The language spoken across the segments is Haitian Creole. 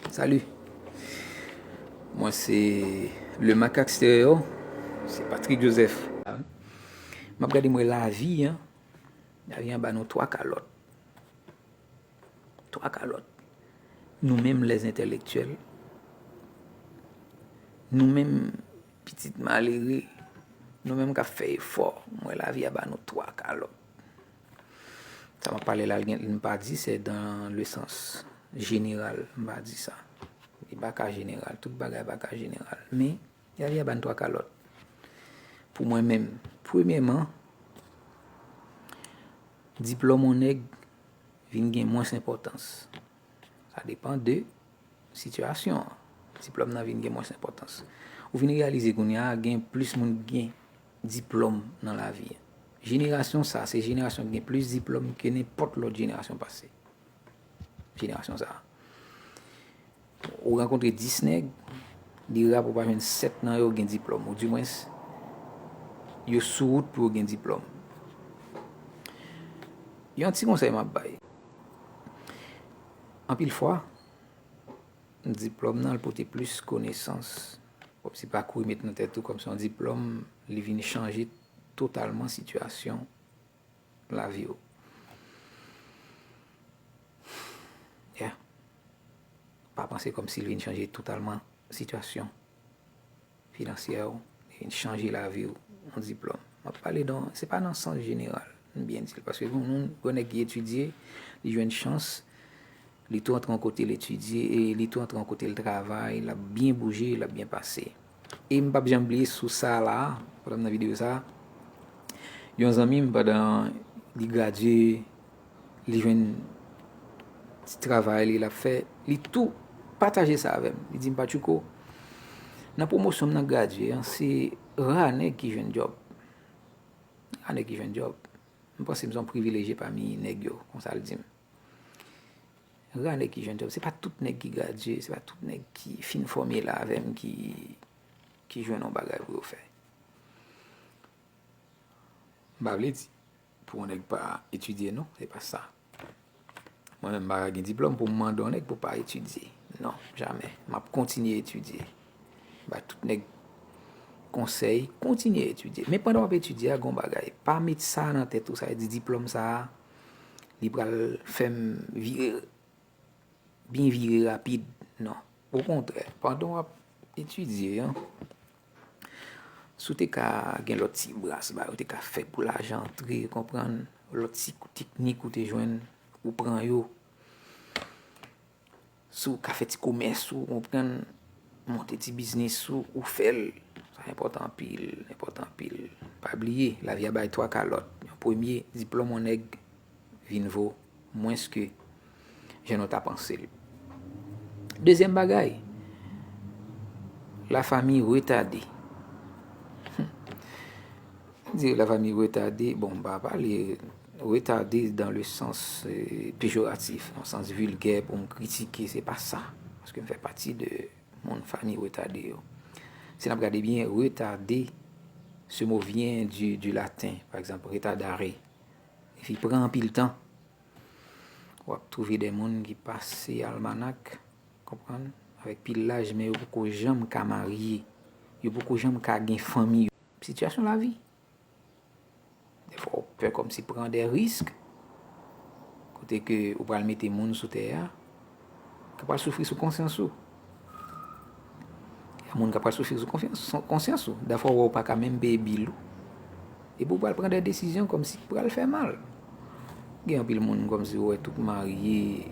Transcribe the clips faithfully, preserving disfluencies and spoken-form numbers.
Salut. Mwen se Le Makak Stereo. Se Patrick Joseph. M ap gade mwen lavi an. Lavi an ba nou twa kalòt. Twa kalòt. Nou menm lèzentèlektyèl. Nou menm pitit malere. Nou menm k ap fè efò. Mwen lavi a ba nou twa kalòt. Sa m ap pale la, gen, m pa di se dans le sens général, m pa di sa. Li pa ka jeneral, tout bagay pa ka jeneral. Men, lavi a ba n twa kalòt. Pou mwen menm, premyèman, diplòm yon nèg vin gen mwens enpòtans. Sa depann de sitiyasyon an. Diplòm nan vin gen mwens enpòtans. Ou vin reyalize kounye a gen plis moun ki gen diplòm nan lavi a. Jenerasyon sa, se jenerasyon ki gen plis diplòm ke nenpòt lòt jenerasyon pase. Jenerasyon sa. Ou rankontre dis nèg, li ra pou w pa jwenn sèt nan yo gen diplòm, oudimwens, yo sou wout pou yo gen diplòm. Yon ti konsèy m ap bay. Anpil fwa, diplòm nan, l pote plis konesans. Kòmsi pa kouri met nan tèt ou kòmsi yon diplòm, li vin chanje totalman sitiyasyon lavi w. Yeah. Pa panse kòmsi l vin chanje totalman sitiyasyon finansyè w, li vin chanje lavi w, yon diplòm. M ap pale dan, se pa nan sans jeneral, m byen di l, paske gen yon, yon nèg ki etidye, li jwenn chans, li tou antre yon kote l etidye, e li tou antre yon kote l travay, l ap byen bouje, l ap byen pase. E m p ap janm bliye sou sa la, pandan m nan videyo sa, yon zanmi m, pandan li gradye, li jwenn ti travay li l ap fè, li tou pataje sa avè m. Li di m, Patchouko, nan pwomosyon m nan gradye an, se ra nèg ki jwenn djòb. Ra nèg ki jwenn djòb. M panse m se yon privilejye pami nèg yo, konsa l di m. Ra nèg ki jwenn djòb. Se pa tout nèg ki gradye, se pa tout nèg ki fin fòme la avè m ki, ki jwenn yon bagay pou yo fè. M pa vle di pou yon nèg pa etidye, non, se pa sa. Mwen menm, m pa ka gen diplòm pou m mande yon nèg pou pa etidye. Non, jamè. M ap kontinye etidye. Ba tout nèg konsèy, kontinye etidye. Men pandan w ap etidye a, gen yon bagay. Pa met sa nan tèt ou, sa vle di diplòm sa a, li pral fè m vire, byen vire rapid. Non. Okontrè, pandan w ap etidye an, si w te ka gen lòt ti bras ba yo, te ka fè pou lajan antre, konprann, lòt ti kou teknik ou te jwenn, ou pran yo. Si w ka fè ti komès ou, konprann, monte ti biznis ou, ou fè l. Sa enpòtan anpil, enpòtan anpil. Pa bliye, lavi a bay twa kalòt. Yon premye, diplòm yon nèg vin vo mwens ke jan nou ta panse l. Dezyèm bagay, lafanmi retade. Di lafanmi retade, bon, m pa pale retade dans le sens, euh, péjoratif, nan sans vilgè pou m kritike, se pa sa. Paske m fè pati de moun fanmi retade yo. Si n ap gade byen, retade, ce mot vient du, du latin, pa egzanp, retardare. Epi pran anpil tan. W ap twouve de moun ki pase almanak, konprann, avèk pil laj, men yo poko janm ka marye. Yo poko janm ka gen fanmi yo. Sitiyasyon lavi. Defwa, w pè kòmsi pran de risk. Kote ke ou pral mete moun sou tè a, k ap pral soufri sou konsyans ou. Gen moun k ap pral soufri sou konfyans, sou konsyans ou. Defwa, w pa ka menm peye bil ou. Epi w pral pran de desizyon kòmsi pral fè mal. Gen anpil moun kòmsi w wè tout marye,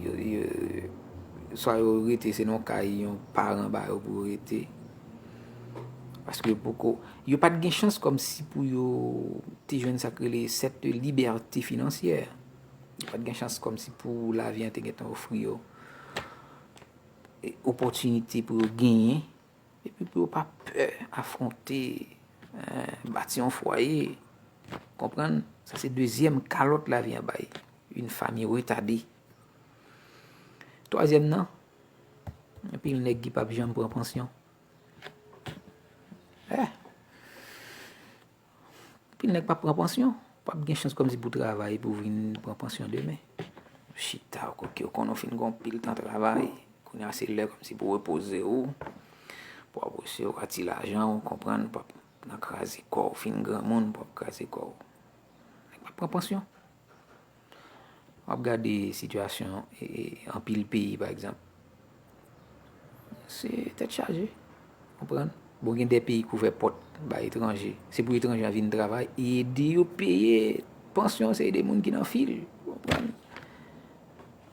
yo, yo, swa yo rete se nan kay yon paran ba yo pou yo rete. Paske yo poko, yo pa t gen chans kòmsi pou yo te jwenn sa k rele cette liberté financière. Yo pa t gen chans kòmsi pou lavi an te gentan ofri yo e, opòtinite pou yo genyen, epi pou yo pa pè afwonte, eh, bati yon fwaye. Konprann? Sa se dezyèm kalòt lavi an bay. Yon fanmi retade. Twazyèm nan, anpil nèg ki p ap janm pran pansyon. Eh. Anpil nèg p ap pran pansyon. W ap gen chans kòmsi pou w travay pou w vin pran pansyon demen. Chita, w koke, w konnen w fin gen anpil tan travay. Kounye a se lè kòmsi pou repoze w, pou w ap wese w, ati lajan w, konprann, pou w ap nan kraze kò w, fin granmoun, pou w ap kraze kò w. Nèg p ap pran pansyon. W ap gade sitiyasyon e, e, anpil peyi, pa egzanp. Se tèt chaje. Konprann? Bon, gen de peyi k ouvè pòt bay etranje. Se pou etranje an vin travay e ede yo peye pansyon, se ede moun ki nan fil. Konprann?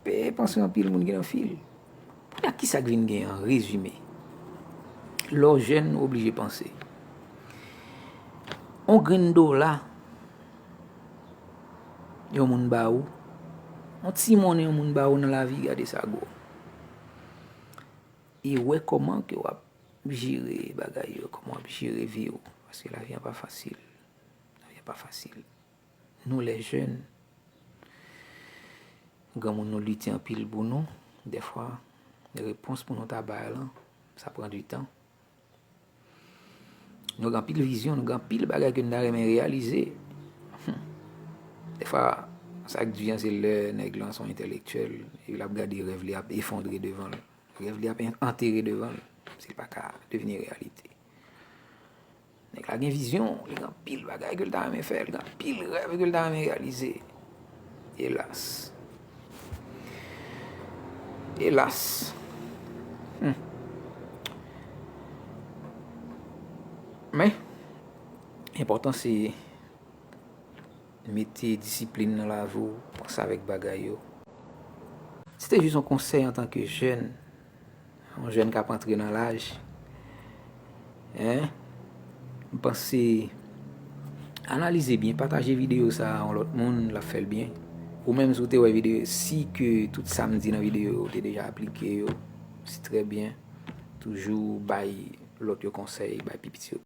Peye pansyon anpil moun ki nan fil. Kounye a, kisa k vin gen an rezime? Lè w jèn, ou oblije panse. On grenn dola, yon moun ba ou, on ti monnen yon moun ba ou nan lavi, gade sa gwo. E wè kòman ke w ap jere bagay yo, kòman w ap jere vi w. Paske lavi a pa fasil. Lavi a pa fasil. Nou, lè jèn, granmoun nou lite anpil pou nou. Dèfwa, repons pou nou ta bay lan, sa pran di tan. Nou gen anpil vizyon, nou gen anpil bagay ke nou ta renmen reyalize. Hmm. Dèfwa, sa k di an, se lè nèg lan se yon entèlektyèl, epi l ap gade rèv li ap efondre devan l. Rèv li ap en-, antere devan l, si l pa ka devni reyalite. Nèg la gen vizyon, li gen anpil bagay ke l ta renmen fè, li gen anpil rèv ke l ta renmen reyalize. Elas. Elas. Hmm. Men, enpòtan se mete disiplin nan lavi w, panse avèk bagay yo. Se te jis yon konsèy antanke jèn, yon jèn k ap antre nan laj. Hein? M panse, analize byen, pataje videyo sa a yon lòt moun, l ap fè l byen. Ou menm, si w te wè videyo, si ke tout sa m di nan videyo yo, ou te deja aplike yo, se trè byen. Toujou bay lòt yo konsèy, bay pi piti yo.